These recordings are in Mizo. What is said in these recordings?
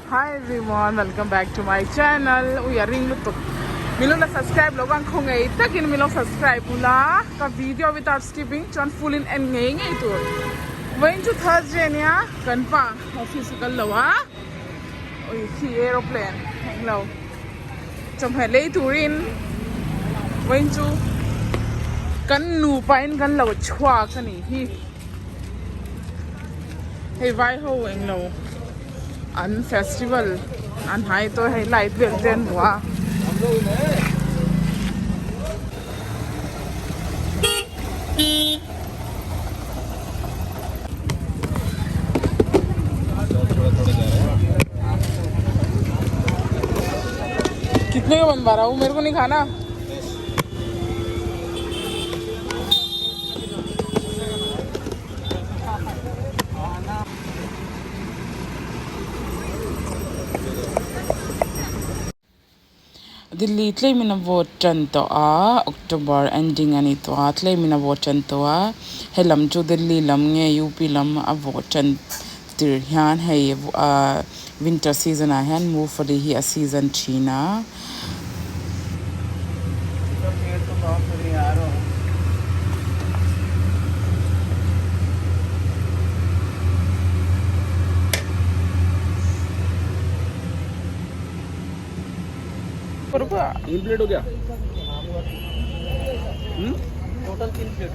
Hi everyone, welcome back to my channel. Ui a ring lutuk. Min lo la subscribe lo khan khaw ngei takin min lo subscribe ula ka video without skipping chuan full in en ngei ngei tur. Vawiin chu Thursday ania kan pa office a kal lo a. Ui khi aeroplane eng lo. Chawhmeh lei turin vawiin chu kan nupa in kan lo chhuak a nih hi. Hei vai ho eng lo an festival an hai tawh hei light vel te an hmu a. कितने का बनवा रहा हूँ मेरे को नहीं खाना Delhi tlemin a vote tan tawh a October ending a ni tawh a tlemin a vote tan tawh a helam chu Delhi lam nge UP lam a vote tan tir hian hei ahh winter season ah hian mufali hi a season thin a. तीन प्लेट हो गया total तीन प्लेट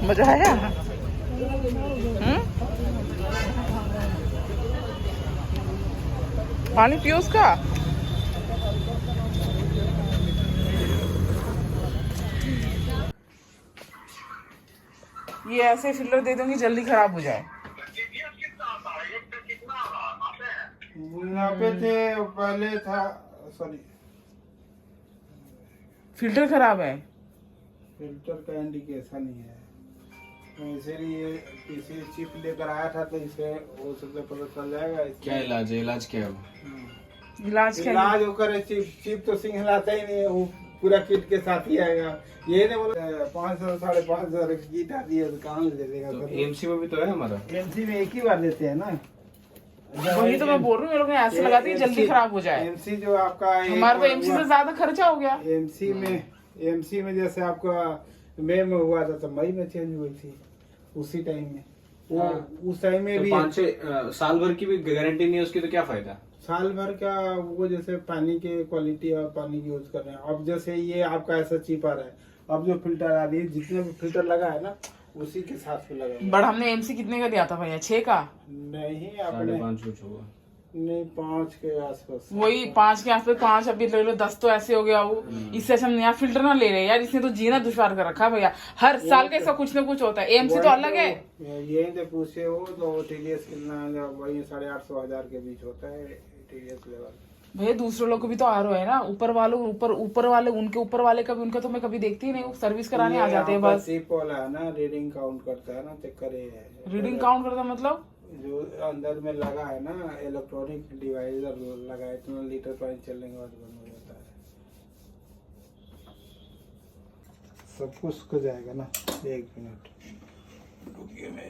मजा आया हम्म पानी पियो उसका ये ऐसे फिल्टर दे दूंगी जल्दी खराब हो जाए यहाँ पे थे पहले था सॉरी फिल्टर खराब है फिल्टर का इंडिकेशन ही है मैं इसीलिए किसी चिप लेकर आया था तो इसे हो सकता है पता चल जाएगा इसमें। क्या इलाज है इलाज क्या है अब? इलाज क्या इलाज होकर चिप चिप तो सिंह लाता ही नहीं है वो पूरा किट के साथ ही आएगा ये नहीं बोला 500 550 की किट आती है तो कहाँ ले लेगा तो सर एमसी में भी तो है हमारा एमसी में एक ही बार देते हैं ना वही तो मैं बोल रही हूँ ये लोग ने ऐसे लगा दी जल्दी खराब हो जाए एमसी जो आपका एक हमारा तो बार एमसी हुआ- से ज्यादा खर्चा हो गया एमसी में एमसी में जैसे आपका मई में हुआ था तो मई में चेंज हुई थी उसी टाइम में वो हाँ। उस टाइम में तो भी पाँच छः साल भर की भी गारंटी नहीं है उसकी तो क्या फायदा साल भर का वो जैसे पानी के क्वालिटी और पानी की यूज कर रहे हैं अब जैसे ये आपका ऐसा चिप आ रहा है अब जो फिल्टर आ रही है जितने भी फिल्टर लगा है ना उसी के साथ में लगा हुआ बट हमने एमसी कितने का दिया था भैया छह का है। नहीं साढ़े आपने पाँच कुछ होगा नहीं 5 के आसपास वही 5 के आसपास 5 अभी ले लो 10 तो ऐसे हो गया वो इससे अच्छा हम नया फिल्टर ना ले रहे यार इसने तो जीना दुश्वार कर रखा है भैया हर साल का इसका कुछ ना कुछ होता है एमसी तो वही अलग है यही तो पूछे हो तो टीडीएस कितना है, वही 850 1000 के बीच होता है टीडीएस लेवल भैया दूसरे लोग को भी तो आ रहा है ना ऊपर वालों ऊपर ऊपर वाले उनके ऊपर वाले कभी उनका तो मैं कभी देखती ही नहीं हूँ सर्विस कराने आ ये जाते हैं आपका बस चिप वाला है ना रीडिंग काउंट करता है ना चक्कर ये है रीडिंग काउंट करता मतलब जो अंदर में लगा है ना इलेक्ट्रॉनिक डिवाइस लगा है इतना लीटर पानी चलने के बाद बंद हो जाता है सब कुछ को जाएगा ना एक मिनट रुकिए मैं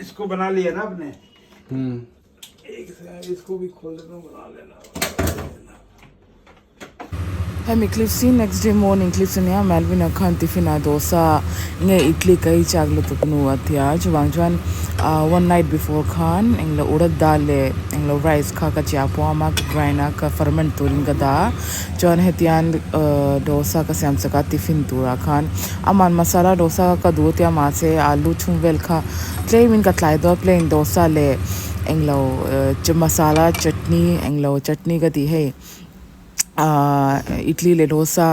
इसको बना लिया ना आपने हम्म एक सेकंड इसको भी खोल देता हूँ बना लेना Hemi clips hi next day morning clips ania Melvin a khan tiffin ah dosa nge idli ka ei chak lutuk nu a tia chuvang chuan ah one night before khan englo urad dal leh englo rice kha ka chiah puam a ka grind a ka ferment turin ka dah a chuan hetian ahh dosa ka siam chak a tiffin turah khan aman masala dosa ka duh tia mahse alu chhung vel kha tlemin ka tlai dawn plain dosa leh englo ahh masala chutney englo chutney ka tih hei. Ahh idli leh dosa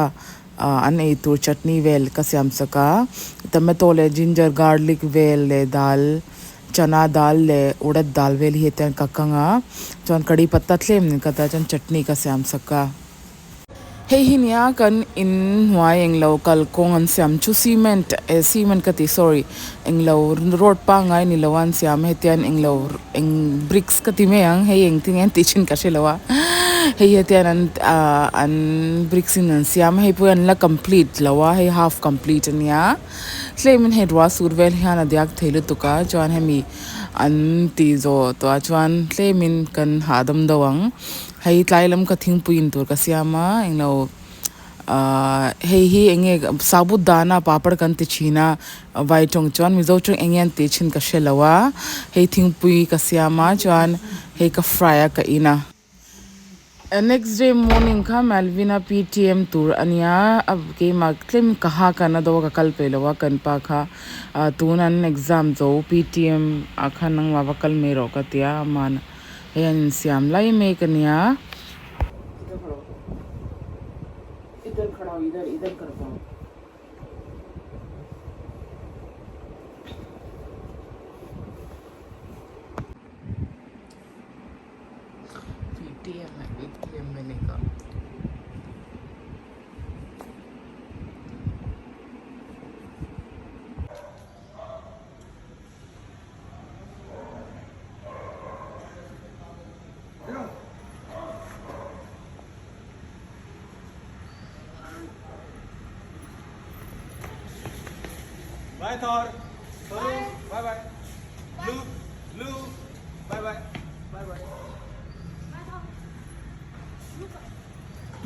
ah an ei tur chutney vel ka siam sak a tomato leh ginger garlic vel leh dal chana dal leh urad dal vel hi hetiang ka kang a chuan curry patta tlem nen ka dah chuan chutney ka siam sak a hei hi nia kan inhnuai englo kalkawng an siam chu cement eh cement ka ti sorry englo road pangngai ni lo a an siam hetian englo eng bricks ka ti mai ang hei engtin nge an tih thin ka hre lo a hei hetian an ah an bricks in an siam a hei pawh hi an la complete lo a hei half complete a nia tlemin hei ruah sur vel hian a diak thei lutuk a chuan hemi. an tih zawh tawh ah chuan tlem in kan hahdam deuh ang hei tlai lam ka thingpui in tur ka siam a englo ahh hei hi eng nge sabut dana papar kan ti thin a vai tawng chuan mizo tawng eng nge an tih thin ka hre lo a hei thingpui ka siam a chuan hei ka fry a ka in a. Next day morning kha Melvin-a PTM tur a nia, a keimah tlem ka ha kan a do a ka kal peih lo a kan pa kha tun an exam zo PTM ah khan nangmah va kal mai rawh ka ti a, aman hei an insiam lai mek a nia. PTM है PTM बनेगा। Bye Thor. Bye bye. Blue, blue. Bye bye. Bye bye.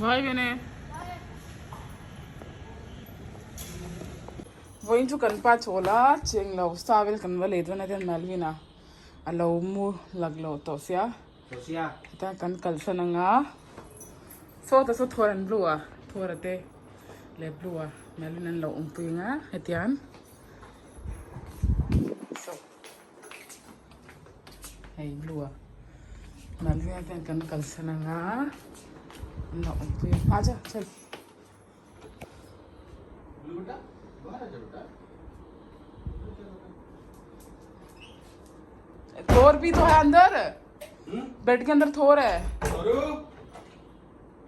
Bye Vinay. Vawiin chu kan pa chawl a, cheng lo sa vel kan va lei dawn a tian Malvin a a lo mu lak lo tawh sia. Heta kan kalsan ang a, saw ta saw thawr an blue a, thawr a te leh blue a Malvin an lo awmpui ang a hetiang. Hei blue a Malvina ten kan kalsan anga an lo awmpui a acha chal. थोर भी तो है अंदर बेड के अंदर थोर है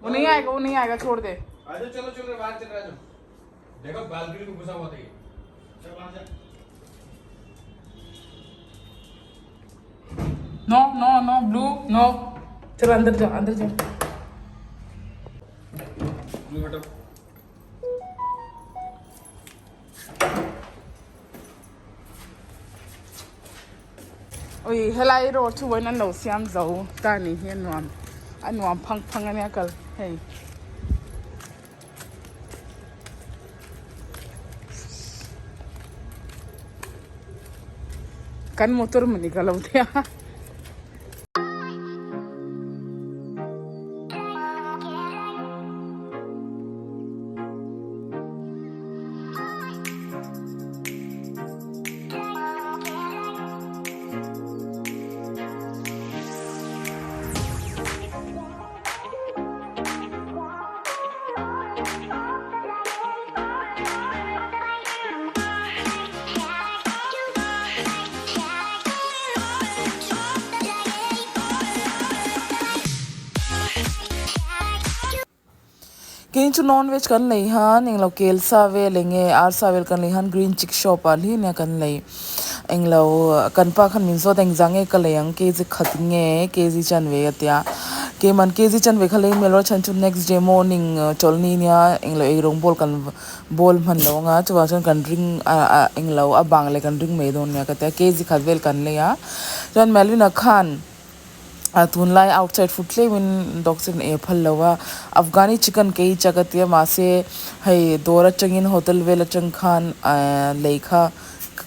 वो नहीं आएगा वो नहीं आएगा छोड़ दे आजा चलो चलो बाहर चल रहा देखो बालकनी में घुसा हुआ था ये चल बाहर जा no no no blue no चलो अंदर जाओ अंदर जाओ ब्लू बेटा Ui helai road chu vawiin an lo siam zo ta ni hi a nuam a nuam phang phang ania kal hei. Kan motor mawni ka lo tia. Kei chu non veg kan lei han englo kel sa vel enge ar sa vel kan lei han green chick shop ah hli nia kan lei englo kan pa khan min zawt eng zang nge ka lei ang kg khat nge kg chanve a tia Keiman kg chanve kha lei hmel rawh chhan chu next day morning chawlhni nia englo eirawng bawl kan bawl hman lo anga chuvang chuan kan ring ah ah englo a bang leh kan ring mai dawn nia ka tia kg khat vel kan lei a chuan Melvin-a khan ah tunlai outside food tlemin doctor in ei a phal lo a Afghani chicken kei chak a tia mahse hei dawr atangin hotel vel atang khan ah lei kha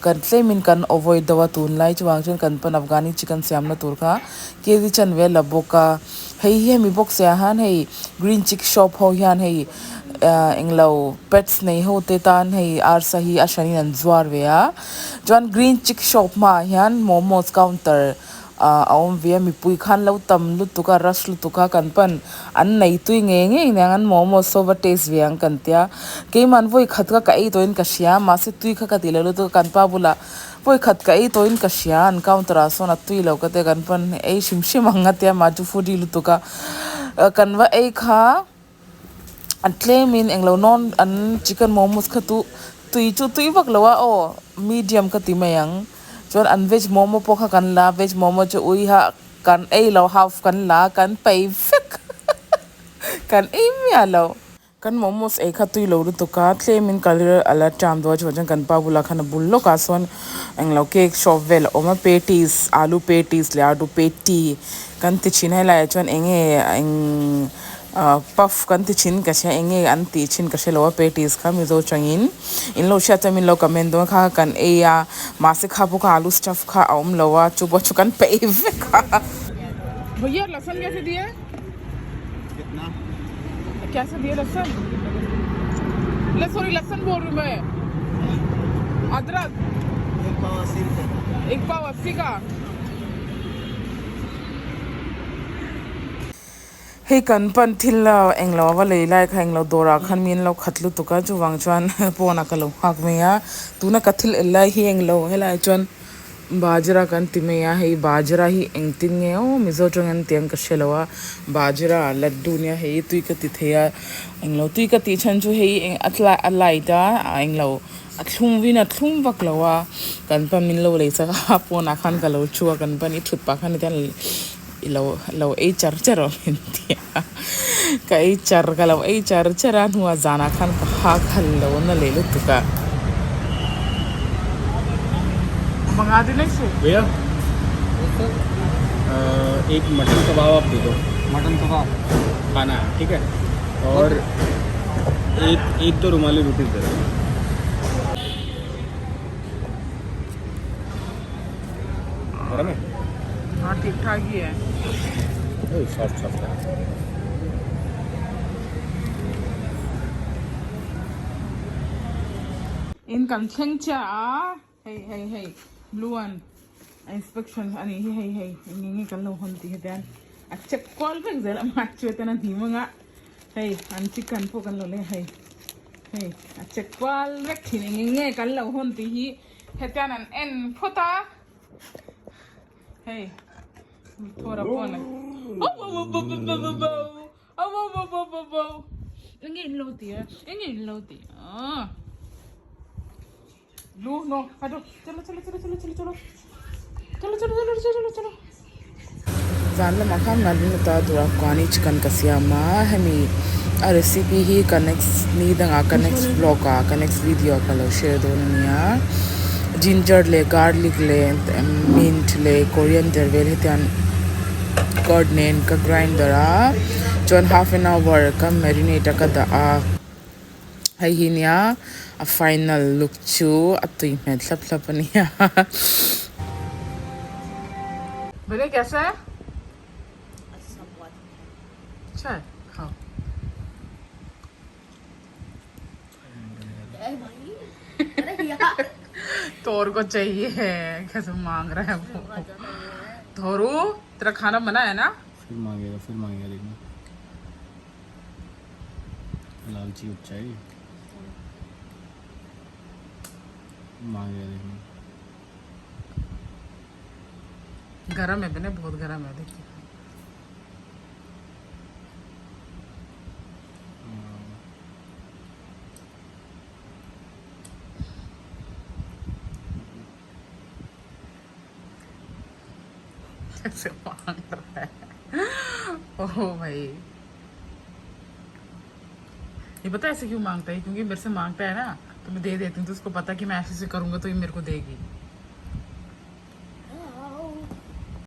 Kan tlemin kan avoid deuh a tunlai chuvang chuan kan pan Afghani chicken siamna tur kha kg chan vel a bawk a hei hi hemi box ah hian hei green chick shop ho hian hei ah englo pets nei ho te tan hei arsa hi a hranin an zuar ve a chuan green chick shop hmaah hian momos counter ah a awm ve a mipui khan lo tam lutuk a rush lutuk a kan pan an nei tui ngei ngei aniang an momos ho va taste ve ang kan tia keimahn vawi khat kha ka ei tawhin ka hria mahse tui kha ka ti lo lutuk a kan pa bulah vawi khat ka ei tawhin ka hria an counter ah sawn a tui lo ka tia kan pan ei hrim hrim ang a tia mah chu foodie lutuk a kan va ei kha. An tlemin englo non an chicken momos kha chu tui chu tui vak lo a aw medium ka ti mai ang chuan an veg momo pawh kha kan la veg momo chu ui ha kan ei lo half kan la kan pei vek kan ei miah lo. Kan momos ei kha tui lo lutuk a, tlemin kal a la ṭam dawn a chuvang chuan kan pa bulah khan a bul lawkah sawn englo cake shop vel a awm a patties alu patties leh alu patty kan ti thin a helaiah chuan eng nge eng ah puff kan ti thin ka hria eng nge an tih thin ka hrelo a patties kha mizo changin in lo hriat chuan min lo comment dawn kha kan ei a mahse kha pawh kha alu stuff kha a awm lo a chu pawh chu kan peih vek a. Bhaiya lasan kaise diye? कैसे दिए लहसुन ले सॉरी लहसुन बोल रही मैं अदरक एक पाव अस्सी रुपये एक पाव अस्सी का Hei kan pan thil a englo a va lei lai kha englo dawrah khan mi an lo khat lutuk a chuvang chuan pawnah ka lo nghak mai a tuna ka thil el lai hi englo helaiah chuan Bajra kan ti mai a, hei bajra hi engtin nge aw Mizo tawng an tih ang ka hre lo a, bajra laddu nia hei tui ka ti thei a, englo tui ka tih chhan chu hei a tlai a light a englo a thlum vin a thlum vak lo a, kan pa min lo lei chak a pawnah khan ka lo thu a kan pa nih thut pah khan etiang i lo lo ei char char awm in ti a, ka ei char ka lo ei char char a hnuah zanah khan ka ha khal lo na leh lutuk a. भैया एक mutton कबाब आप दे दो mutton कबाब खाना है ठीक है और एक एक दो रुमाली रोटी दे दो गरम है हाँ ठीक ठाक ही है सॉफ्ट सॉफ्ट है In kan thleng chiah a hei hei hei blue one a inspection a nih hi hei hei eng eng nge kan lo hawn tih hetian a check kual vek zel a mahse chu hetian a hnim ang a hei an chicken pawh kan lo lei a hei hei a check kual vek thin eng eng nge kan lo hawn tih hi hetian an en phawt a. Hei thawra pawn a enge in lo ti a enge in lo ti a lu no hado chalo chalo chalo chalo chalo chalo chalo chalo chalo chalo chalo zan lamah khan Malvinata dawrah kuani chicken ka siam a hemi a recipe hi ka next ni dangah ka next vlog ah ka next video ah ka lo share dawn a nia ginger leh garlic leh mint leh coriander vel hetiang curd nen ka grinder a chuan half an hour ka marinate a ka dah a hei hi nia a final look chu a tui hmel thlap thlap a nia. Bhaiya kaisa hai? अच्छा है खाओ तोर को चाहिए है कैसे मांग रहा है वो तोरू तेरा खाना बना है ना फिर मांगेगा फिर मांगेगा देखना लालची बच्चा है ये। मांगेगा देखना गरम है बने बहुत गरम है देखिए कैसे मांग रहा है ओह भाई ये पता है ऐसे क्यों मांगता है क्योंकि मेरे से मांगता है ना तो मैं दे देती हूँ तो उसको पता है कि मैं ऐसे ऐसे करूँगा तो ये मेरे को देगी।